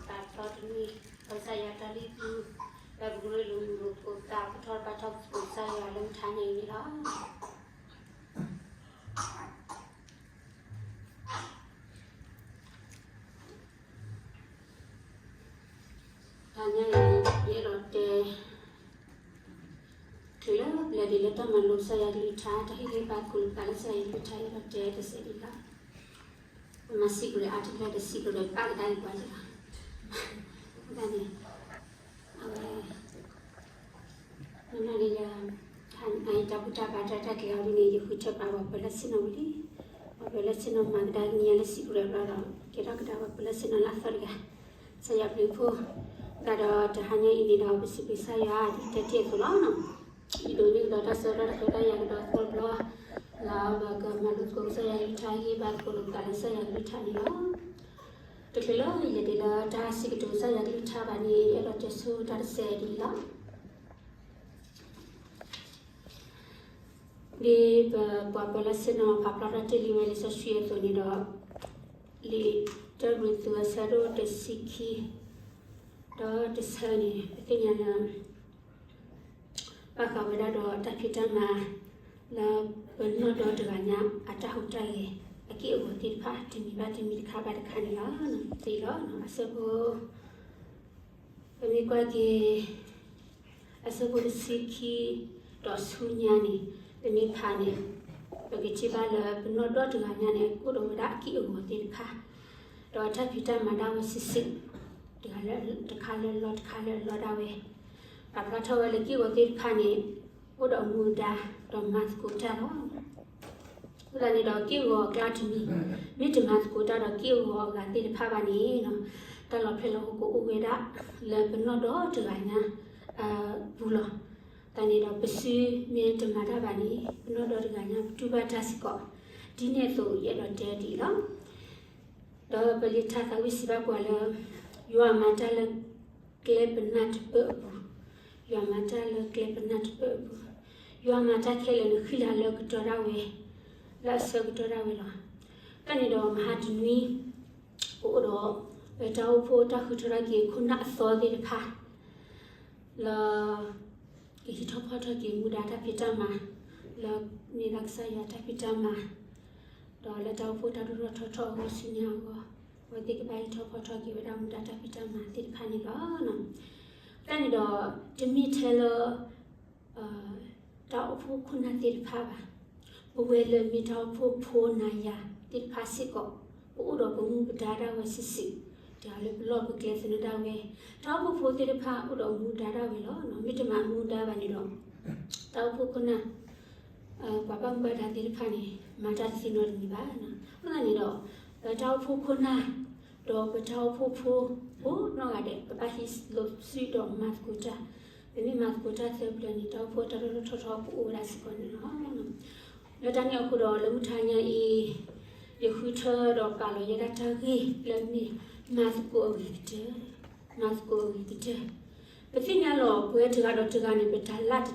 ပာ်ထီတနံၤ ကစၢ်ယွၤတၢ်လံၣ်ပူၤ လၢပကရ့လိာ်မုာ်လိာ်သကိးသး ပထီၣ်တဘၣ်ထီၣ်သကိးကစၢ်ယွၤလၢမုၢ်ထါညါအံၤန့ၣ်လီၤ. တဟါညါအံၤ ယအဲၣ်ဒိးတဲ ချုးလၢပလဲၤဒံးလၢတၢ်မၤလိကစၢ်ယွၤကလုၢ်ကထါ တၢ်ဟ့ၣ်ဂံၢ်ဟ့ၣ်ဘါသကိးလိာ်ပသးလၢကစၢ်ယွၤကလုၢ်ကထါ ယအဲၣ်ဒိးတဲတစဲးဒံးလီၤ. ပမၤစံးကရၢအါတဖျၢၣ်ဒီး စံးကရၢပာ်ကဒါအံၤပှၤလၢ တၢ်န့ၣ် အဝဲ မ့ၢ်လၢ တၢ်ဘူၣ်တၢ်ဘါတၢ်တၢ်ကျဲၤအီၤဒ်န့ၣ် ယဃုထၢပာ်ပှၤပၢၤလၢဆ့ၣ်နီၤဝံၤလံ. ပှၤပၢၤလၢဆ့ၣ်နီၤမၤကဒါကညီလၢစံးကရၢဘျီဒီး ကဲထီၣ်ကဒါပှၤပၢၤလၢဆ့ၣ်နီၤလၢအသီတဂၤ ကစၢ်ယွၤဘျုးဖှိၣ်. ဘၣ်ဒီးတဟါညါအံၤန့ၣ်ဒီး ပစံးဘျုးကစၢ်ယွၤဒ်တဲတ့ၢ်အသိးလီၤ. ယဒိးန့ၢ်ကဒီးတၢ်ဆၢကတီၢ်တချုးတၢ်ယၤကဒီးသီတဘျီ လၢပကမၤလိသကိးကစၢ်ယွၤကလုၢ်ကထါ ဟ့ၣ်ဂံၢ်ဟ့ၣ်ဘါသကိးလိာ်ပသးလၢကစၢ်ယွၤကလုၢ်ကထါန့ၣ်လီၤ. တချုးလၢယလဲၤဒံးလၢတၢ်စံးကတိၤကစၢ်ယွၤကလုၢ်ကထါဘၣ်န့ၣ် ယအဲၣ်ဒိးတဲဆိတၢ်တစဲးဒ်အံၤလီၤ. ဒ်ပပှၤပၢၤလၢဆ့ၣ်နီၤပာ်ဖျါထီၣ်တ့ၢ်လံဝဲလံာ်စီဆှံအသိးန့ၣ်ဒီး လံာ်တၢကရံၣ်သူးအဆၢဒိၣ်တဆံခံ ဒီးတဆၢန့ၣ် ပသ့ၣ်ညါလၢ ဘၣ်ဃးဝဲဒၣ်ဒီးတၢ်ဖံးတၢ်မၤ လၢပနီၢ်ဒီတဂၤညါ အတၢ်ဟူးတၢ်ဂဲၤ အက့ၢ်အဂီၤသ့ၣ်တဖၣ် တမံၤဘၣ်တမံၤတခါဘၣ်တခါန့ၣ်လီၤ. သ့လီၤ အဆၢဖိ ပမ့ၢ်ကွၢ်က့ၤ အဆၢဖိတဆံခံ ဒီးဆူညါန့ၣ် ပမ့ၢ်ဖးန့ၣ် ပကထံၣ်ဘၣ်လၢ ပနီၢ်ဒီတဂၤညါန့ၣ် ကအိၣ်ဒီးဝဲဒၣ်အက့ၢ်အဂီၤသ့ၣ်တဖၣ် ဒီးတၢ်ဖံးတၢ်မၤဒၣ်ဝဲဆံးဆံး တခါလၢအလီၢ် တခါလၢအလီၢ်ဒၣ်ဝဲ ပာ်ဖျါထီၣ်ဝဲလၢက့ၢ်ဂီၤသ့ၣ်တဖၣ်န့ၣ် အိၣ်ဒီးမူဒါ ဒီးမၤသကိးတၢ်လီၤ. အဃိသတးန့ၣ်ဒီး က့ၢ်ဂီၤအကျါတမံၤ မ့ၢ်တမၤသကိးတၢ်ဒီးက့ၢ်ဂီၤအဂၤသ့ၣ်တဖၣ်ဘၣ်န့ၣ် တၢ်လီၤဖျဲၣ်လီၤဟိကအိၣ်ဝဲဒၣ် လၢပနီၢ်ဒီတဂၤညါ အပူၤလီၤ. သတးန့ၣ်ဒီး ပစုမ့ၢ်တမၤတၢ်ဘၣ်န့ၣ် ပနီၢ်ဒီတဂၤညါ ပတူၢ်ဘၣ်တၢ်စ့ၢ်ကီး ဒ်န့ၣ်အသိး ယအဲၣ်ဒိးတဲဒ်အံၤလီၤ. ဒီးပလံာ်ထါသးဝံၣ်စံးဘၣ်ပှၤလၢ ယွၤမၤတၢ်လၢကျဲပနၢ်တပၢၢ်အပူၤ, ယွၤမၤတၢ်လၢကျဲပနၢ်တပၢၢ်အပူၤ, ယွၤမၤတၢ်ခဲလၢာ်န့ၣ် ဃံလၤလၢအကတီၢ်ဒၣ်ဝဲ, လၢအဆၢကတီၢ်ဒၣ်ဝဲလီၤ. တၢ်န့ၣ်ဒီးမဟါတနွံ ပအိၣ်ဒီး ပတၢ်အိၣ်ဖှိၣ်တၢ်ဃုထၢထီၣ်က့ၤ ခိၣ်နၢ်အသီသ့ၣ်တဖၣ် လၢ ကဟံးထီၣ်ဖီၣ်ထီၣ်က့ၤမူဒါတၢ်ဖံးတၢ်မၤ လၢမ့ၢ်ဒၣ်ကစၢ်ယွၤတၢ်ဖံးတၢ်မၤ, ဒီးလၢတၢ်အိၣ်ဖှိၣ်တၢ်ဒိၣ်ထီၣ်ထီထီၣ်အဂီၢ်ဆူညါအဂီၢ်, အဝဲသ့ၣ်ကဘၣ်ဟံးထီၣ်ဖီၣ်ထီၣ်က့ၤဝဲဒၣ်မူဒါတၢ်ဖံးတၢ်မၤသ့ၣ်တဖၣ်န့ၣ်လီၤ. တၢ်န့ၣ်ဒီး တမ့ၢ်ထဲလၢ တၢ်အိၣ်ဖှိၣ်ခိၣ်နၢ်သ့ၣ်တဖၣ်ဘၣ်. ပဝဲလၢမ့ၢ်တၢ်အိၣ်ဖှိၣ်ဖိနၤယၤသ့ၣ်တဖၣ်စ့ၢ်ကီး ပအိၣ်ဒီးပမူပဒါဒၣ်ဝဲစုာ်စုာ်, တဂၤလၢပလီၢ်ပကျဲသနၢၣ်ဒၣ်ဝဲ, တၢ်အိၣ်ဖှိၣ်ဖိသ့ၣ်တဖၣ်အိၣ်ဒီးမူဒါဒၣ်ဝဲလီၤ. မ့တမ့ၢ်မူဒါဘၣ်န့ၣ်ဒီး တၢ်အိၣ်ဖှိၣ်ခိၣ်နၢ် ပှၤဘၣ်မူဘၣ်ဒါသ့ၣ်တဖၣ်န့ၣ် မၤတၢ်တသ့နီတမံၤဘၣ်. အဃိသတးန့ၣ်ဒီး ပတၢ်အိၣ်ဖှိၣ်ခိၣ်နၢ် ဒီးပတၢ်အိၣ်ဖှိၣ်ဖိ ကိးနီၢ်ဂၤဒဲး ပဘၣ်ဟံးလိာ်စုဒီးမၤသကိးတၢ်, ပမ့ၢ်မၤသကိးတၢ်သၢပျၢၤန့ၣ် တၢ်အိၣ်ဖှိၣ်တၢ်ဒိၣ်ထီၣ်ထီထီၣ်ကအိၣ်ဝဲဒၣ်စ့ၢ်ကီးန့ၣ်လီၤ. လၢတၢ်န့ၣ်အဃိဒီး လၢမုၢ်ထါညါအံၤ ယဃုထၢဒီးပာ်လီၤယဲဒၣ်တၢ်ဂ့ၢ်လၢမ့ၢ် မၤသကိးအဂ့ၤကတၢၢ်, မၤသကိးအဂ့ၤကတၢၢ်. ပသ့ၣ်ညါလီၤ ပဝဲတဂၤဒီးတဂၤန့ၣ် ပတ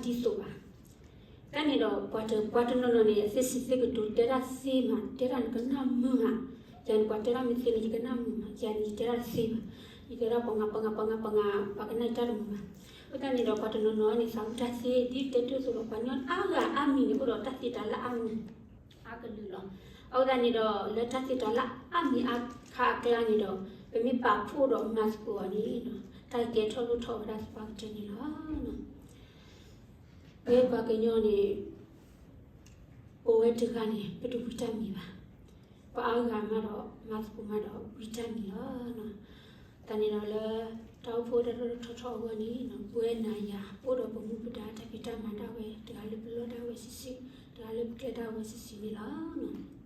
ၢ်လၢ်တဒ်သိးဘၣ်. တၢ်န့ၣ်ဒီး ပှၤတ ပှၤတနီၤနီၤန့ၣ် အသ့စံးသ့ကတိၤတဲတၢ်သ့မး တဲတၢ်န့ၣ်ကနၣ်မုာ်မး, ယၤန့ၣ် ပှၤတဲတၢ်မ့ၢ်သ့န့ၣ် ယကနၣ်မုာ်မး, ယၤန့ၣ် ယတဲတၢ်တသ့ဘၣ်, ယတဲတၢ်ပှၤငါပှၤငါပှၤငါပှၤငါ ပှၤကနၣ်ယတၢ်တမုာ်ဘၣ်. အဃိသတးန့ၣ်ဒီး ပှၤတနီၤနီၤန့ၣ် သးဝံၣ်တၢ်သ့ ဒ်တဲတၢ်အသိးလီၤ. ပှၤကညီအါဂၤအါမံၤန့ၣ် အိၣ်ဒီးတၢ်သ့တၢ်လၢ်အါမံၤ အါကလုာ်လီၤ. အဃိသတးန့ၣ်ဒီး လၢတၢ်သ့တၢ်လၢ်အါမံၤအါခါအကျါန့ၣ်ဒီး ပမ့ၢ်ပာ်ဖှိၣ်ဒီးမၤသကိးအီၤန့ၣ် တၢ်ကဲထီၣ်လိၣ်ထီၣ်ဝဲဒၣ်သပှၢ်ကတၢၢ်န့ၣ်လီၤ. ပဝဲပှၤကညီန့ၣ် ပဝဲတဂၤန့ၣ် ပတဝံတၢ်မံၤဘၣ်. ပှၤအါဂၤမးဒီး မၤသကိးမးဒီး ဝံတၢ်မံၤလီၤ. တၢ်န့ၣ်ဒီးလၢ တၢ်အိၣ်ဖှိၣ်တၢ်ဒိၣ်ထီၣ်ထီထီၣ်အဂီၢ်န့ၣ် ပဝဲနၤယၤ ပအိၣ်ဒီးပမူပဒါတၢ်ဖံးတၢ်မၤဒၣ်ဝဲ တဂၤလၢပလီၢ်ဒၣ်ဝဲစုာ်စုာ်, တဂၤလၢပကျဲဒၣ်ဝဲစုာ်စုာ်န့ၣ်လီၤ.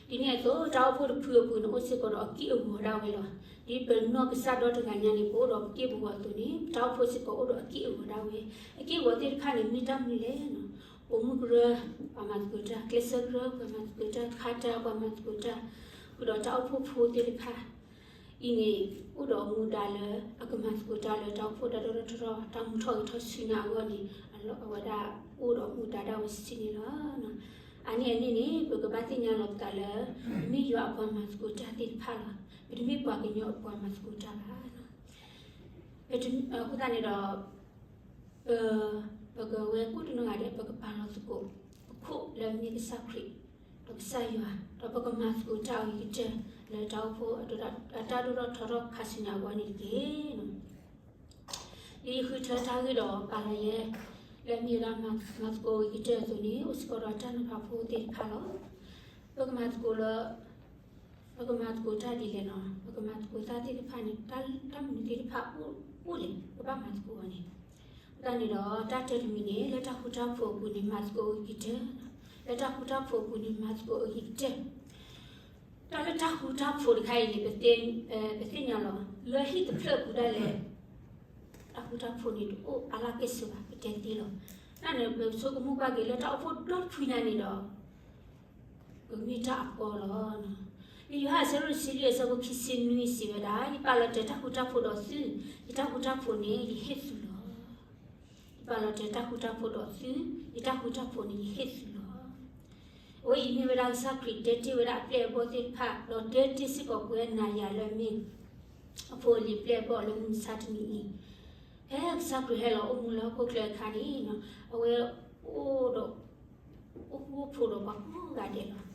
ဒ်န့ၣ်အသိး တၢ်အိၣ်ဖှိၣ်တဖုအပူၤန့ၣ် အိၣ်စ့ၢ်ကီးဒီးအက့ၢ်အဂီၤဒၣ်ဝဲလီၤ. ဒ်ပနီၢ်ကစၢ်ဒီတဂၤညါန့ၣ် ပအိၣ်ဒီးပက့ၢ်ပဂီၤအသိးန့ၣ် ပတၢ်အိၣ်ဖှိၣ်စ့ၢ်ကီးအိၣ်ဒီးအက့ၢ်အဂီၤဒၣ်ဝဲ. အက့ၢ်အဂီၤသ့ၣ်တဖၣ်န့ၣ် မ့ၢ်တၢ်မနုၤလဲၣ်န့ၣ် ပိာ်မုၣ်ကရၢ ပှၤမၤသကိးတၢ်, ကျဲးစၢးကရၢ ပှၤမၤသကိးတၢ်, ခါတၢ် ပှၤမၤသကိးတၢ်, ဃုာ်ဒီးတၢ်အိၣ်ဖှိၣ်ဖိသ့ၣ်တဖၣ် အံၤန့ၣ် အိၣ်ဒီးမူဒါလၢအကမၤသကိးတၢ်လၢတၢ်အိၣ်ဖှိၣ်တၢ်ဒိၣ်ထီၣ်ထီထီၣ် တၢ်မူထီၣ်ဂဲၤထီၣ်ဆူညါအဂီၢ်န့ၣ် အဝဲဒၣ်အိၣ်ဒီးမူဒါဒၣ်ဝဲစုာ်စုာ်န့ၣ်လီၤ. အန့ၣ်အန့ၣ်န့ၣ် ပကဘၣ်သ့ၣ်ညါလီၤပသးလၢ ပမ့ၢ်ယွၤအပှၤမၤသကိးတၢ်သ့ၣ်တဖၣ်လီၤ. ပတမ့ၢ်ပှၤကညီအပှၤမၤသကိးတၢ်ဘၣ်. အဃိသတးန့ၣ်ဒီး ပ ပကဝဲကိးဒံနီၢ်ဂၤဒဲး ပကပာ်လီၤသကိး ပခိၣ်လၢအမ့ၢ်ကစၢ်ခရံာ် ဒီးကစၢ်ယွၤ ဒီးပကမၤသကိးတၢ်အဂ့ၤကတၢၢ် လၢတၢ်အိၣ်ဖှိၣ်အတၢ်ဒိၣ်ထီၣ်ထီထီၣ်ခါဆူညါအဂီၢ်န့ၣ်တက့ၢ်. ဒ်ယဃုထၢတၢ်ဂ့ၢ်ဒီးပာ်လီၤယဲ လၢအမ့ၢ်ဝဲဒၣ်မၤသကိးအဂ့ၤကတၢၢ်အသိးန့ၣ် အိၣ်စ့ၢ်ကီးဒီးတၢ်နီၤဖးဖိသ့ၣ်တဖၣ်လီၤ. ပကမၤသကိးလၢ ပကမၤသကိးတၢ်ဒ်လဲၣ်နီၤ, ပကမၤသကိးတၢ်သ့ၣ်တဖၣ်န့ၣ် တၢ်မနုၤသ့ၣ်တဖၣ်အိၣ်လဲၣ် ပဘၣ်မၤသကိးအီၤန့ၣ်. အဃိသတးန့ၣ်ဒီး တၢ်တၢတမံၤန့ၣ် လၢတၢ်ဃူတၢ်ဖိးအပူၤန့ၣ် မၤသကိးအဂ့ၤကတၢၢ်, လၢတၢ်ဃူတၢ်ဖိးအပူၤန့ၣ် မၤသကိးအဂ့ၤကတၢၢ်. တၢ်လၢတၢ်ဃူတၢ်ဖိးတခါအံၤန့ၣ် ပသ့ၣ်ညါလီၤ လၢဟံၣ်တဖျၢၣ်ပူၤဒၣ်လဲာ် တၢ်ဃူတၢ်ဖိးန့ၣ် တအိၣ်အါလၢကဲၣ်ဆိးဘၣ် ပတဲသ့လီၤ. တၢ်န့ၣ် ပဆိကမိၣ်ကွၢ်က့ၤလၢတၢ်အိၣ်ဖှိၣ်ဒီတဖုညါန့ၣ်ဒီး ကမ့ၢ်တၢ်အကီလီၤ. လံာ်ယိၤဟၣ်အဆၢဒိၣ်တဆံလွံၢ်အဆၢဖိခံဆံနွံစံးဝဲဒၣ်, ယပာ်လီၤတဲာ်တၢ်ဃူတၢ်ဖိးဒီးသု, ယတၢ်ဃူတၢ်ဖိးန့ၣ် ယဟ့ၣ်သုလီၤ. ယပာ်လီၤတဲာ်တၢ်ဃူတၢ်ဖိးဒီးသု, ယတၢ်ဃူတၢ်ဖိးန့ၣ် ယဟ့ၣ်သုလီၤ. အဝဲအံၤမ့ၢ်ဝဲဒၣ်ကစၢ်ခရံာ်တဲတ့ၢ်ဝဲဒၣ်အပျဲၢ်အဘီၣ်သ့ၣ်တဖၣ် ဒီးတဲတ့ၢ်စ့ၢ်ကီးပဝဲနၤယၤလၢအမ့ၢ် အဖိအလံၤပျဲၢ်အဘီၣ်လၢမုၢ်မဆါတနံၤအံၤ, ဖဲကစၢ်ခရံာ်ဟဲလီၤအိၣ်မူလၢဟီၣ်ခိၣ်ချၢအခါန့ၣ် အဝဲအိၣ်ဒီး အိၣ်ဃူအိၣ်ဖိးဒီးပှၤကိးဂၤဒဲးလီၤ. အဃိ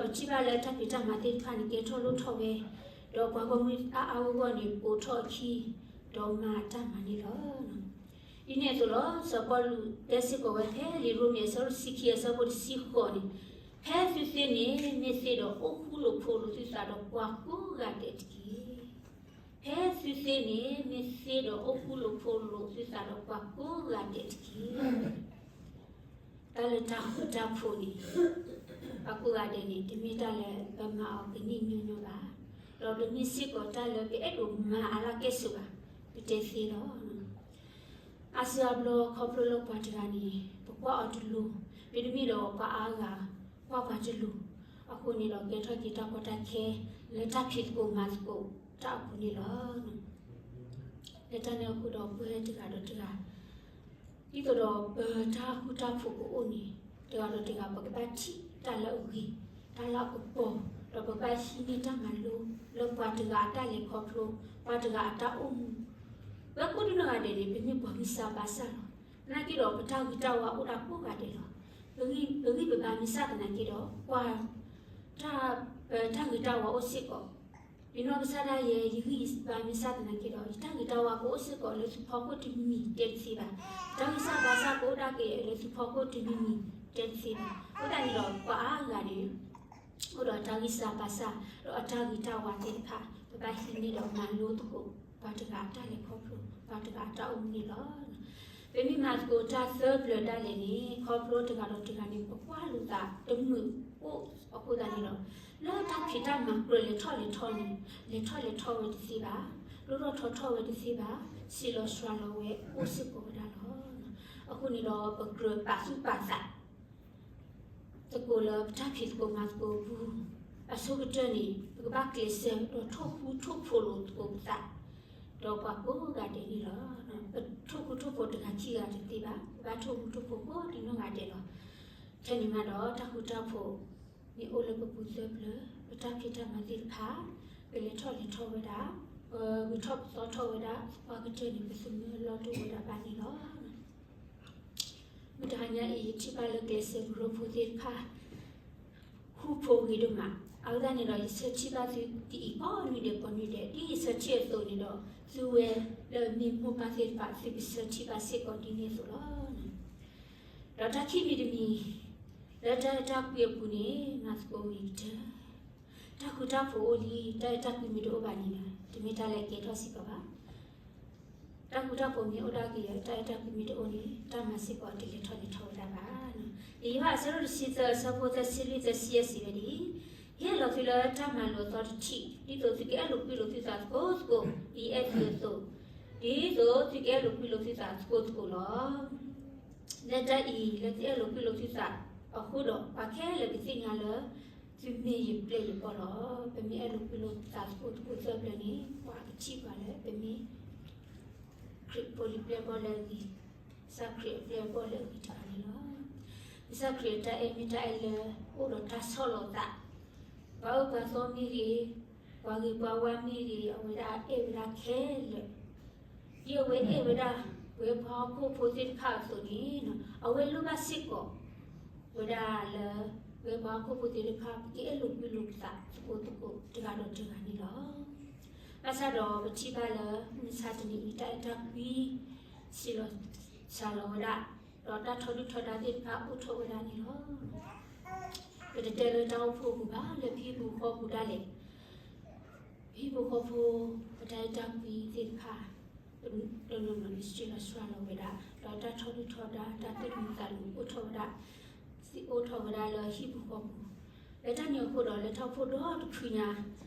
ဒီးပထံၣ်ဘၣ်လၢတၢ်ဖံးတၢ်မၤသ့ၣ်တဖၣ်န့ၣ် ကဲထီၣ်လိၣ်ထီၣ်ဝဲ, ဒီးပှၤဂီၢ်မုၢ်အါအါဂီၢ်ဂီၢ်န့ၣ် ပိာ်ထီၣ်အခံ ဒီးမၤတၢ်မၤန့ၣ်လီၤ. ဒ်န့ၣ်အသိးလီၤ စီၤပီလူးတဲစ့ၢ်ကီးဝဲဖဲလံာ်ရိမ့ၤအဆၢဒိၣ်တဆံခံအဆၢဖိတဆံဃိးန့ၣ်, ဖဲသုသ့န့ၣ်မ့ၢ်သ့ဒီး အိၣ်ဃူလိာ်ဖိးလိာ်သုသးဒီးပှၤကိးဂၤဒဲးတက့ၢ်. ဖဲသုသ့န့ၣ်မ့ၢ်သ့ဒီး အိၣ်ဃူလိာ်ဖိးလိာ်သုသးဒီးပှၤကိးဂၤဒဲးတက့ၢ်. တၢ်လၢတၢ်ဃူတၢ်ဖိးန့ၣ် ပှၤကိးဂၤဒဲးန့ၣ် တမ့ၢ်တၢ်လၢပမၤအီၤကနံၣ်ညီညီဘၣ်, ဒီးတမ့ၢ်စ့ၢ်ကီးတၢ်လၢပအဲၣ်ဒိးမၤအါလၢကဲၣ်ဆိးဘၣ်, ပတဲသ့လီၤ. အါစုအါဘျီခီဖျိလၢပှၤတဂၤန့ၣ် ပကွၢ်အီၤတလိၤ, မ့တမ့ၢ်ဒီးပှၤအါဂၤကွၢ်ပှၤတလိၤ, အဃိန့ၣ်ဒီးကဲထီၣ်က့ၤတၢ်ကီတၢ်ခဲ လၢတၢ်ဖံးသကိးမၤသကိးတၢ်အပူၤန့ၣ်လီၤ. လၢတၢ်န့ၣ်အဃိဒီးပဝဲတဂၤဒီးတဂၤ ဒ်သိးဒီးပတၢ်ဃူတၢ်ဖိးကအိၣ်န့ၣ် တဂၤဒီးတဂၤ ပကဘၣ်ထံၣ်တၢ်လၢအဂ့ၤ, တၢ်လၢအကပီၤ, ဒီးပကဘၣ်ဟံးန့ၢ်တၢ်မၤလိလၢပှၤတဂၤအတၢ်လဲၤခီဖျိ, ပှၤတဂၤအတၢ်အိၣ်မူ, ပဝဲကိးဒံနီၢ်ဂၤဒဲးန့ၣ် ပမ့ၢ်ပှၤဂံၢ်စၢ်ဘါစၢ်လီၤ. သနာ်က့ဒီးပတၢ်ဂ့ၤတၢ်ဝါအိၣ်ဒၣ်ကိးဂၤဒဲးလီၤ. ပဂံၢ်ပဘါမ့ၢ်စၢ်သနာ်က့ဒီး ပှၤ တၢ် ပတၢ်ဂ့ၤတၢ်ဝါအိၣ်စ့ၢ်ကီး, ယနီၢ်ကစၢ်ဒၣ်ယဲ ယဂံၢ်ယဘါမ့ၢ်စၢ်သနာ်က့ဒီး ယတၢ်ဂ့ၤတၢ်ဝါကအိၣ်စ့ၢ်ကီးလၢသုဖီခိၣ်တမံၤမံၤတဲတသ့ဘၣ်. တၢ်ဂံၢ်စၢ်ဘါစၢ်ကအိၣ်ဒၣ်က့ၤလၢသုဖီခိၣ်တမံၤမံၤတဲတသ့ဘၣ်. အဃိသတးန့ၣ်ဒီး ပှၤအါဂၤန့ၣ် အိၣ်ဒီးတၢ်ဂံၢ်စၢ်ဘါစၢ် ဒီးအတၢ်ဂ့ၤတၢ်ဝါသ့ၣ်တဖၣ် ပဘၣ်ဟံးန့ၢ်ဒီးမၤလိသကိး ပှၤတဂၤအတၢ်လဲၤခီဖျိ ပှၤတဂၤအတၢ်အိၣ်မူန့ၣ်လီၤ. ပမ့ၢ်မၤသကိးတၢ်သၢပျၢၤဒၣ်လဲာ်န့ၣ် ခီဖျိတဂၤဒီးတဂၤန့ၣ် ပကွၢ်လိာ်သးတမုာ်အိၣ်အဃိသတးန့ၣ်ဒီး လၢတၢ်ဖံးတၢ်မၤကြၢးလဲၤထီၣ်လဲၤထီန့ၣ် လဲၤထီၣ်လဲၤထီဝဲတသ့ဘၣ်, ဒိၣ်ထီၣ်ထီထီၣ်ဝဲတသ့ဘၣ်, ဆံးလီၤစှၤလီၤဝဲအိၣ်စ့ၢ်ကီးဝဲဒၣ်လီၤ. အဃိန့ၣ်ဒီး ပကြၢးပာ်သူၣ်ပာ်သး သကိးလၢပတၢ်ဖံးသကိးမၤသကိးအပူၤ, အဆိကတၢၢ်န့ၣ် ပကဘၣ်ကျဲးစၢးဒီးထိၣ်ဃူထိၣ်ဖိးလိာ်သကိးပသး ဒီးပှၤကိးဂၤဒဲးန့ၣ်လီၤ. ပထိၣ်ဃူထိၣ်ဖိးတဂၤခံဂၤတသ့ဘၣ်, ပဘၣ်ထိၣ်ဃူထိၣ်ဖိးကိးဒံနီၢ်ဂၤဒဲးလီၤ. ထဲန့ၣ်မးဒီးတၢ်ဃူတၢ်ဖိးန့ၣ်အိၣ်လၢပပူၤသၢပျၢၤ, ပတၢ်ဖံးတၢ်မၤသ့ၣ်တဖၣ် ပလဲၤထီၣ်လဲၤထီဝဲဒၣ်, ပဂုၤထီၣ်ပသီထီၣ်ဝဲဒၣ်, ပှၤကတၢၢ်န့ၣ် ပသမၢလီၤတိၢ်ဝဲဒၣ်ဘၣ်န့ၣ်လီၤ. မုၢ်တဟါညါအံၤ ယထံၣ်ဘၣ်လၢကျဲးစၢးကရၢဖိသ့ၣ်တဖၣ် ဃူဖိးဂ့ၤဒိၣ်မး, အဝဲဒၣ်န့ၣ်ဒီး ယဆၢထံၣ်ဘၣ်သုဒ်အံၤ ကိးနွံဒဲးကိးနွံဒဲး, ဒ်ယဆၢထံၣ်အသိးန့ၣ်ဒီး သုဝဲလၢမ့ၢ်မိၢ်ပၢ်သ့ၣ်တဖၣ် သုကဆၢထံၣ်ဘၣ်စ့ၢ်ကီးဒ်န့ၣ်အသိးလီၤ. ဒီးတၢ်ခံမံၤတမံၤ လၢတၢ်အဲၣ်တၢ်ကွံအပူၤန့ၣ် မၤသကိးဝံၤကတၢၢ်, တၢ်ဃူတၢ်ဖိးအိၣ်လံ, တၢ်အဲၣ်တၢ်ကွံမ့ၢ်တအိၣ်ဘၣ်န့ၣ် တမ့ၢ်တၢ်လၢအကဲထီၣ်စ့ၢ်ကီးဘၣ်. တၢ်ဃူတၢ်ဖိးမ့ၢ်အိၣ်ဒၣ်က့ၤဒီး တၢ်အဲၣ်တၢ်ကွံမ့ၢ်တအိၣ်န့ၣ် တၢ်မၤစ့ၢ်ကီးတလဲၤထီၣ်လဲၤထီဝဲဒၣ်ဘၣ်. လံာ်ယိၤဟၣ်အဆၢဒိၣ်တဆံသၢအဆၢဖိသၢဆံလွံၢ်သၢဆံယဲၢ်စံးဝဲဒ်အံၤ, ယဟ့ၣ်လီၤသုလၢတၢ်မၤလိာ်အသီတထံး, ဒ်သိးသုကအဲၣ်လိာ်ကွံလိာ်သုသးသကိးသကိး, ဒ်ယအဲၣ်သုအသိး, ဒ်သိးသုကအဲၣ်လိာ်ကွံလိာ်သုသးသကိးသကိးလီၤ. လၢတၢ်အံၤ လၢသုအဲၣ်လိာ်ကွံလိာ်သုသးအဃိဒီး ပှၤခဲလၢာ်ကသ့ၣ်ညါလၢ သုမ့ၢ်ယပျဲၢ်ယဘီၣ်လီၤ. ပမ့ၢ်အဲၣ်လိာ်ကွံလိာ်သးသကိးသကိးသၢပျၢၤန့ၣ် ပှၤကထံၣ်ပှၤလၢပမ့ၢ် ခရံာ်ဖိလံၤပျဲၢ်ဘီၣ်လၢအဂ့ၤ, ကစၢ်ခရံာ်အပျဲၢ်အဘီၣ်လၢအဂ့ၤတဂၤန့ၣ်လီၤ. ကစၢ်ခရံာ်အတၢ်အဲၣ်မ့ၢ်တၢ်အဲၣ်လၢ အိၣ်ဒီးတၢ်ဆီၣ်လီၤသး, ပှၤအၢပှၤသီမ့ၢ်ဂ့ၤ, ပှၤဂ့ၤပှၤဝါမ့ၢ်ဂ့ၤ, အဝဲဒၣ်အဲၣ်ဝဲဒၣ်ခဲလၢာ်, ဒ်အဝဲအဲၣ်ဝဲဒၣ် ပဝဲပှၤဟီၣ်ခိၣ်ဖိသ့ၣ်တဖၣ်အသိးန့ၣ်, အဝဲလိၣ်ဘၣ်စ့ၢ်ကီး ဝဲဒၣ်လၢ ပဝဲပှၤဟီၣ်ခိၣ်ဖိသ့ၣ်တဖၣ် ပကအဲၣ်လိာ်ကွံလိာ်ပသးသကိးသကိးတဂၤဒီးတဂၤန့ၣ်လီၤ. ဘၣ်ဆၣ်ဒီးပထံၣ်ဘၣ်လၢ မုၢ်မဆါတနံၤအံၤ တၢ်အဲၣ်တၢ်ကွံ ဆံးလီၤစှၤလီၤဝဲဒၣ်, ဒီးတၢ်ထီဒုၣ်ထီဒါသ့ၣ်တဖၣ်အိၣ်ထီၣ်ဝဲဒၣ်န့ၣ်လီၤ. ပတတဲလၢတၢ်အိၣ်ဖှိၣ်အပူၤဘၣ်, လၢပဟံၣ်ပူၤဃီပူၤဒၣ်လဲာ် ပဟံၣ်ဖိဃီဖိ ပတၢ်အဲၣ်တၢ်ကွံသ့ၣ်တဖၣ် တနီၤနီၤန့ၣ် စ့လီၤစှၤလီၤဝဲဒၣ်, ဒီးတၢ်ထီဒုၣ်ထီဒါ တၢ်သူၣ်မံသးမံအိၣ်ထီၣ်ဝဲဒၣ်, စ့အိၣ်ထီၣ်ဝဲဒၣ်လၢဟံၣ်ပူၤဃီပူၤ, လၢတၢ်န့ၣ်အဃိဒီး လၢတၢ်အိၣ်ဖှိၣ်ဒီတဖုညါ ပက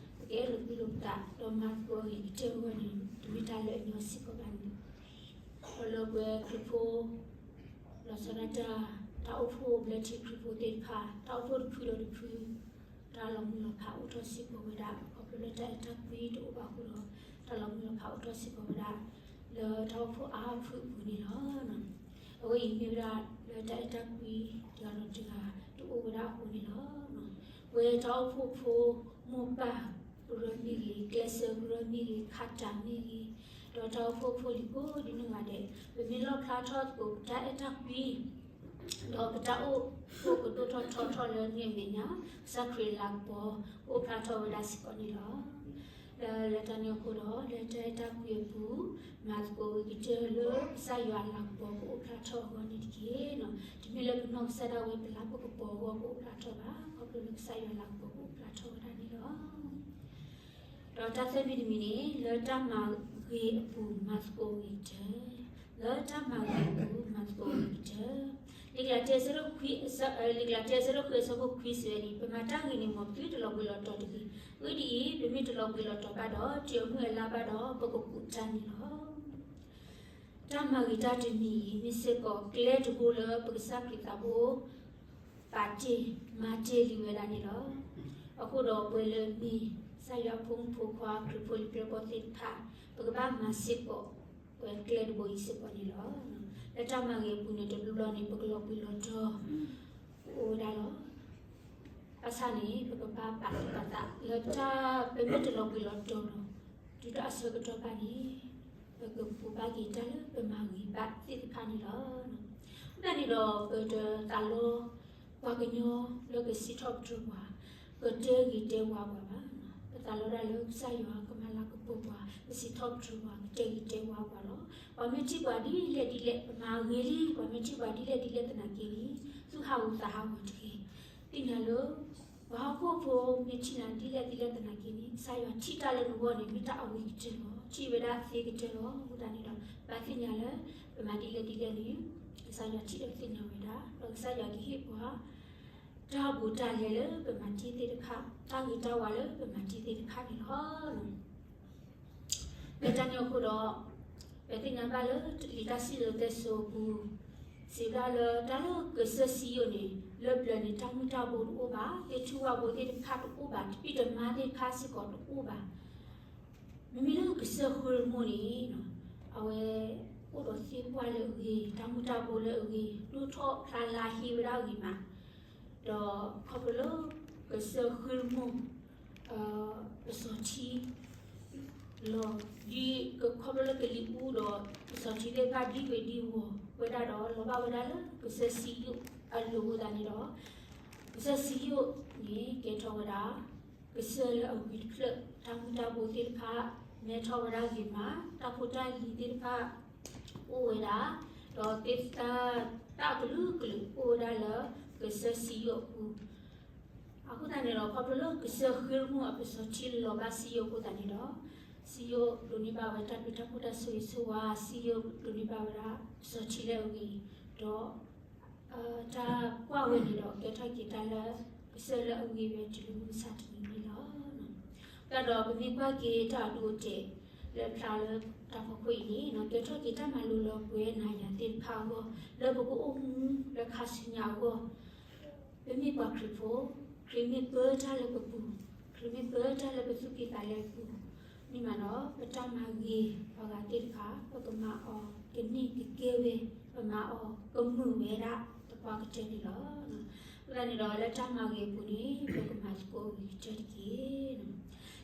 အဲၣ်လိာ်ကွံလိာ်ပသး ဒီးမၤသကိးအဂ့ၤကတၢၢ်အဂီၢ်န့ၣ် တမ့ၢ်တၢ်လၢအညီစ့ၢ်ကီးဘၣ်န့ၣ်, ဒီးလၢပဝဲခရံာ်ဖိ လီၤဆီဒၣ်တၢ် တၢ်အိၣ်ဖှိၣ်ဘျၢထံခရံာ်ဖိသ့ၣ်တဖၣ် တၢ်အိၣ်ဖှိၣ်တဖုဒီးတဖု တၢ်လီၤမုၢ်လီၤဖးအိၣ်ထီၣ်စ့ၢ်ကီးဝဲဒၣ်, ခီဖျိလၢတၢ်အဲၣ်တၢ်ကွံတအိၣ်ဘၣ်အဃိဒီး တၢ်လီၤမုၢ်လီၤဖးအိၣ်ထီၣ်စ့ၢ်ကီးဝဲဒၣ်, လၢတၢ်အိၣ်ဖှိၣ်အါဖုအပူၤန့ၣ်လီၤ. အဝဲအံၤမ့ၢ်ဝဲဒၣ်လၢတၢ်အဲၣ်တၢ်ကွံတဂၤဒီးတဂၤတအိၣ်ဝဲဒၣ်အဃိန့ၣ်လီၤ. ပဝဲတၢ်အိၣ်ဖှိၣ်ဖိ မိၢ်ပၢ်ကရၢမ့ၢ်ဂ့ၤ, ကျဲးစၢးကရၢမ့ၢ်ဂ့ၤ, ခးတၢ်မ့ၢ်ဂ့ၤ, ဒီးတၢ်အိၣ်ဖှိၣ်ဖိလံၤကိးဒ်နီၢ်ဂၤဒဲး ပမ့ၢ်လီၣ်ဖျါထီၣ်သကိးပတၢ်အဲၣ်တၢ်ကွံ ဒီးပတၢ်အိၣ်ဖှိၣ်ကဒိၣ်ထီၣ်ထီထီၣ်လၢန့ၣ်အမဲာ်ညါ ကစၢ်ခရံာ်အလၤကပီၤ ကအိၣ်ဖျါထီၣ်ဝဲဒၣ်စ့ၢ်ကီးန့ၣ်လီၤ. လၢ လၢတၢ်န့ၣ်အဃိဒီး လၢတၢ်အဲၣ်တၢ်ကွံအပူၤ မၤသကိးဝံၤကတၢၢ်လၢကစၢ်ယွၤအလၤကပီၤကအိၣ်ဖျါထီၣ်အဂီၢ်န့ၣ်တက့ၢ်. တမ့ၢ်လၢပနီၢ်ကစၢ်ဒၣ်ဝဲပလၤပကပီၤအဂီၢ်ကအိၣ်ဖျါထီၣ်ဘၣ်, ခီဖျိလၢကစၢ်ယွၤအလၤကပီၤကအိၣ်ဖျါထီၣ်ဝဲဒၣ်န့ၣ်လီၤ. ဒီးတၢ်သၢမံၤတမံၤန့ၣ် လၢတၢ်မၤဂ့ၤအပူၤမၤသကိးဂ့ၤကတၢၢ်, လၢတၢ်မၤဂ့ၤအပူၤမၤသကိးဂ့ၤကတၢၢ်. လံာ်ကလၤတံ အဆၢဒိၣ်ခွံ လံာ်ကလၤတံ အဆၢဒိၣ်ဃု အဆၢဖိခွံစံးဝဲန့ၣ်, ပမၤတၢ်ဂ့ၤန့ၣ် မ်ပသုတလီၤဘှံးလီၤတီၤတဂ့ၤ. အဂ့ၢ်ဒ်အံၤ, ပမ့ၢ်တလီၤဘှံးလီၤတီၤဘၣ်ဒီး တုၤအမုၢ်အလါဘၣ်ဒီး ပကကူးတၢ်န့ၣ်လီၤ. တၢ်မၤဂ့ၤတၢ်တမံၤအံၤ မ့ၢ်စ့ၢ်ကီးကျဲတဘိလၢပကစၢ်ခရံာ်သးဘိ ပာ်တ့ၢ်မၤတ့ၢ်လံဝဲဒၣ်န့ၣ်လီၤ. အဃိဒီးပဝဲလၢမ့ၢ်ကစၢ်ယွၤအဖိမုၣ်ဖိခွါ ခရံာ်ဖိလံၤပျဲၢ်ဘီၣ်သ့ၣ်တဖၣ် ပကဘၣ်မၤစ့ၢ်ကီး ပဝဲကျဲတဘိအံၤစ့ၢ်ကီးန့ၣ်လီၤ. လၢတၢ်မၤဂ့ၤအပူၤန့ၣ် တဘျီဘျီန့ၣ် ပကလီၤဘှံးလီၤတီၤ အိၣ်ဝဲဒၣ်လီၤ. ဘၣ်ဆၣ်န့ၣ် ပကဘၣ်ပာ်သူၣ်ပာ်သးလၢတၢ် ပမ့ၢ်တလီၤဘှံးလီၤတီၤဒီး တုၤတၢ်အဆၢကတီၢ်ဘၣ်န့ၣ် ပကကူးဘၣ်က့ၤတၢ်လၢပမၤဂ့ၤဘၣ်သ့ၣ်တဖၣ်န့ၣ်လီၤ. အဃိသတးန့ၣ်ဒီး ပတသးလီ ပှၤကညီလၢကစံးထီၣ်ပတြၢၤပှၤ, ကတဲဂ့ၤတဲဝါပှၤဘၣ်. ပသးလီဒၣ်လၢကစၢ်ယွၤကမၤလၤကပီၤပှၤ, ကစံးထီၣ်ပတြၢၤပှၤ, ကတဲဂ့ၤတဲဝါပှၤလီၤ. ပှၤမ့ၢ်ထံၣ်ပှၤဒ်လဲၣ်ဒ်လဲၣ် ပမၤဂ့ၤလံ, ပှၤမ့ၢ်ထံၣ်ပှၤဒ်လဲၣ်ဒ်လဲၣ်သနာ်က့န့ၣ် သူၣ်ဟးဂူာ်သးဟးဂီၤတဂ့ၤ. သ့ၣ်ညါလၢ ပှၤဟီၣ်ခိၣ်ဖိမ့ၢ်ထံၣ်နၤဒ်လဲၣ်ဒ်လဲၣ်သနာ်က့န့ၣ် ကစၢ်ယွၤထံၣ်တၢ်လၢနဂီၢ်န့ၣ် မ့ၢ်တၢ်အဂ့ၤကတၢၢ်လီၤ. ထံၣ်ဝဲဒၣ်သ့ကတၢၢ်လီၤ. အဃိသတးန့ၣ်ဒီး ဘၣ်သ့ၣ်ညါလၢ ပမၤဒ်လဲၣ်ဒ်လဲၣ်န့ၣ် ကစၢ်ယွၤထံၣ်ဒီးသ့ၣ်ညါဝဲဒၣ်, ဒီးကစၢ်ယွၤကဟ့ၣ်ပှၤ တၢ်ဘူးတၢ်လဲလၢပမၤတ့ၢ်သ့ၣ်တဖၣ်, တၢ်ဂ့ၤတၢ်ဝါလၢပမၤတ့ၢ်သ့ၣ်တဖၣ်န့ၣ်လီၤ. လၢတၢ်န့ၣ်အဃိဒီး ပသ့ၣ်ညါဘၣ်လၢလံာ်တၢ်စံၣ်စိၤတဲစိၤအပူၤ စံးဝဲဒၣ်လၢတၢ်လၢကစၢၢ်စံယိၣ်န့ၣ် လၢပျၢၤန့ၣ် တၢ်မုၢ်တၢ်ဘိတအိၣ်ဘၣ်, သ့ၣ်ထူၣ်ဝၣ်ဘိသ့ၣ်တဖၣ်တအိၣ်ဘၣ်, တပံၢ်တမါသ့ၣ်တဖၣ်စ့ၢ်ကီးတအိၣ်ဘၣ်. မ့မ့ၢ်လၢကစၢၢ်ဃ့ရမိၣ်န့ၣ် အဝဲအိၣ်ဒီးသ့ၣ်ပှၢ်လၢအဂ့ၤ, တၢ်မုၢ်တၢ်ဘိလၢအဂ့ၤ, ဒိၣ်ထီၣ်ဖျါလါဟ့ဝဲဒၣ်အဂ့ၤမး, ဒီးခီဖျိလၢကစၢၢ်ဃ့ရမိၣ် ပစီၤထံ လီၤ, ဒ်ခီဖျိလၢကလံၤအူဒီး ပစီၤထံသ့ၣ်တဖၣ်ဒံဝ့ၤဒံဝီၤဝဲဒၣ်ဒီး လီၤဘၣ်ဝဲဒၣ်လၢကစၢၢ်စံယိၣ်အလိၤအဃိသတးန့ၣ်ဒီး ကစၢၢ်စံယိၣ်န့ၣ် ကဲထီၣ်ဝဲဒၣ် ကစၢၢ်လၢအဂ့ၤတဖျၢၣ်, တၢ်မုၢ်တၢ်ဘိသ့ၣ်တဖၣ် မဲထီၣ်ဝဲဒၣ်ဂ့ၤမး, တၢ်ဖိတၢ်လံၤသ့ၣ်တဖၣ် အိၣ်ဝဲဒၣ်, ဒီးသ့ၣ်တၢ် တၢ်ကလုာ်ကလုာ်အိၣ်ဝဲဒၣ်လၢ ကစၢၢ်စံယိၣ်အပူၤ အဃိသတးန့ၣ်ဒီး ခီဖျိလၢကစၢၢ်ဃ့ရမိၣ်အပစီၤထံလီၤဘၣ်စံယိၣ်အဃိသတးန့ၣ်ဒီး စံယိၣ်ဒိးန့ၢ်ဘၣ်ဝဲတၢ်ဘျုးတၢ်ဖှိၣ်တၢ်ဆိၣ်ဂ့ၤဆိၣ်ဝါ, စံယိၣ်ဒိးန့ၢ်ဘၣ်ဝဲဒၣ်ပစီၤထံလၢအဂ့ၤ, ဒီး တၢ်ကွၢ်ဝဲန့ၣ်ဒီး ကဲထီၣ်က့ၤတၢ်လၢ ကစၢၢ်လၢအဂ့ၤဝဲတုၤလၢမုၢ်မဆါတနံၤန့ၣ်လီၤ. ဒီးပမ့ၢ်ကွၢ်က့ၤတၢ်အဒိအတဲာ် လၢဖျါလၢတၢ်ဖီခိၣ်အံၤန့ၣ် ကဲထီၣ်က့ၤတၢ်မၤလိလၢပဝဲနၤယၤသ့ၣ်တဖၣ်အဂီၢ်, လၢပကအိၣ်မူလၢခါဆူညါအဂီၢ် ပမ့ၢ်ပှၤခရံာ်ဖိ, ခရံာ်မ့ၢ်ပၢတၢ်လၢပပူၤ, ခရံာ်မ့ၢ်ပၢတၢ်လၢပသူၣ်ကံၢ်သးလဲအပူၤ, မ့ၢ်မးဒီး ပတၢ်မၤဂ့ၤပှၤဂၤသ့ၣ်တဖၣ် ပကမၤအီၤကန့ၢ်ကကဲဝဲ, ပမၤအီၤကမုာ်ဝဲဒၣ်တပ ပှၤကတၢၢ်န့ၣ်လီၤ. အဃိသတးန့ၣ်ဒီး လၢတၢ်မၤဂ့ၤအပူၤန့ၣ် ပကမၤသကိးအဂ့ၤကတၢၢ်တက့ၢ်.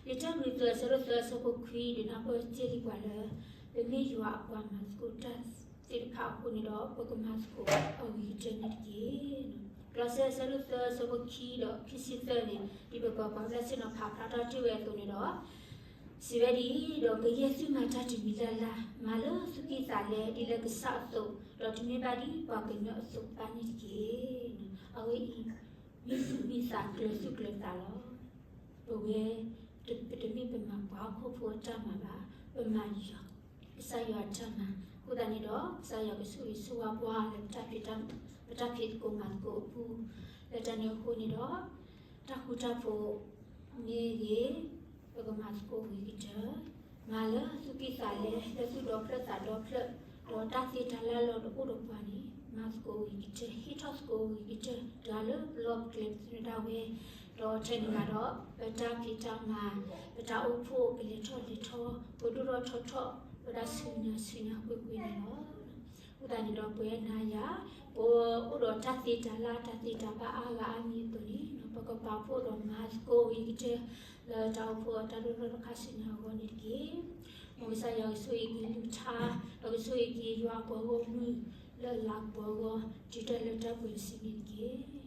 လံာ်တၢ်မၤလိသၢ အဆၢဒိၣ်သၢ အဆၢဖိခွံ ဒုးနၢ်ပၢၢ်စ့ၢ်ကီးပှၤလၢ ပမ့ၢ်ယွၤအပှၤမၤသကိးတၢ်သ့ၣ်တဖၣ်အဃိန့ၣ်ဒီး ပကမၤသကိးအဂ့ၤကတၢၢ်န့ၣ်တက့ၢ်. ကလီးစဲ အဆၢဒိၣ်သၢ အဆၢဖိခံဒီးခံဆံသၢန့ၣ် ဒ်ပပှၤပှၤဘျၣ်ဆ့ၣ်နီၤဖးဖျါထီၣ်တ့ၢ်ဝဲအသိးန့ၣ်ဒီး စံးဝဲဒ်အံၤ, ဒီးကယဲၢ်သုမၤတၢ်တမံၤလၢ်လၢ်, မၤလၢသုကံၢ်သးလဲ ဒ်လၢကစၢ်အသိး, ဒီးတမ့ၢ်ဘၣ်ဒ်ပှၤကညီအသိးဘၣ်န့ၣ်တက့ၢ်. အဝဲအံၤ မ့ၢ်သူၣ်မံသးကျၢၤသူၣ်ကျၢၤသးလီၤ. ပဝဲ ပတမ့ၢ်ပမၤပှၤဟီၣ်ခိၣ်ဖိအတၢ်မၤဘၣ်, ပမၤ ကစၢ်ယွၤအတၢ်မၤ. အဃိသတးန့ၣ်ဒီး ကစၢ်ယွၤကဆိၣ်ဂ့ၤဆိၣ်ဝါပှၤလၢ ပတၢ်ဖံးသကိးမၤသကိးအပူၤ, လၢတၢ်န့ၣ်အဃိန့ၣ်ဒီး တၢ်ဃူတၢ်ဖိးမ့ၢ်ဂ့ၤ, ပကမၤသကိးဝံၤကတၢၢ်, မၤလၢသူၣ်ကံၢ်သးလဲ လၢသူၣ်ဒီဖျၢၣ်သးဒီဖျၢၣ်, ဒီးတၢ်သ့တၢ်လၢ်လၢတအိၣ်ဒီးပှၤန့ၣ် မၤသကိးဝံၤကတၢၢ်, ဟ့ၣ်ထီၣ်သကိးဝံၤကတၢၢ်, တဂၤလၢပလီၢ်ပကျဲပသနၢၣ်ဒၣ်ဝဲ, ဒီးထဲန့ၣ်ဘၣ်ဒီး ပတၢ်ဖံးတၢ်မၤ, ပတၢ်အိၣ်ဖှိၣ်, ပလဲၤထီၣ်လဲၤထီ, ပဒိၣ်ထီၣ်ထီထီၣ်, ပတၢ်ဆူညါဆူညါကွ့ၢ်ကွ့ၢ်န့ၣ်လီၤ. အဃိသတးန့ၣ်ဒီး ပဝဲနၤယၤ ပအိၣ်ဒီးတၢ်သ့တၢ်လၢ် တၢ်သ့တၢ်ဘၣ်အါဂၤအါမံၤအသိးန့ၣ် ပကပာ်ဖှိၣ်ဒီးမၤသကိးဝံၤကတၢၢ် လၢတၢ်အိၣ်ဖှိၣ်အတၢ်ဒိၣ်ထီၣ်တခါဆူညါအဂီၢ်န့ၣ်တက့ၢ်. မ်ကစၢ်ယွၤကဆိၣ်ဂ့ၤက့ၤလုၢ်ထါ, ဒီးကဆိၣ်ဂ့ၤက့ၤယွၤအပှၤဂီၢ်မုၢ် လၢအလၤကပီၤအဂီၢ်, တုၤတၢ်လၢတၢ်ပှဲၤတစုန့ၣ်တက့ၢ်.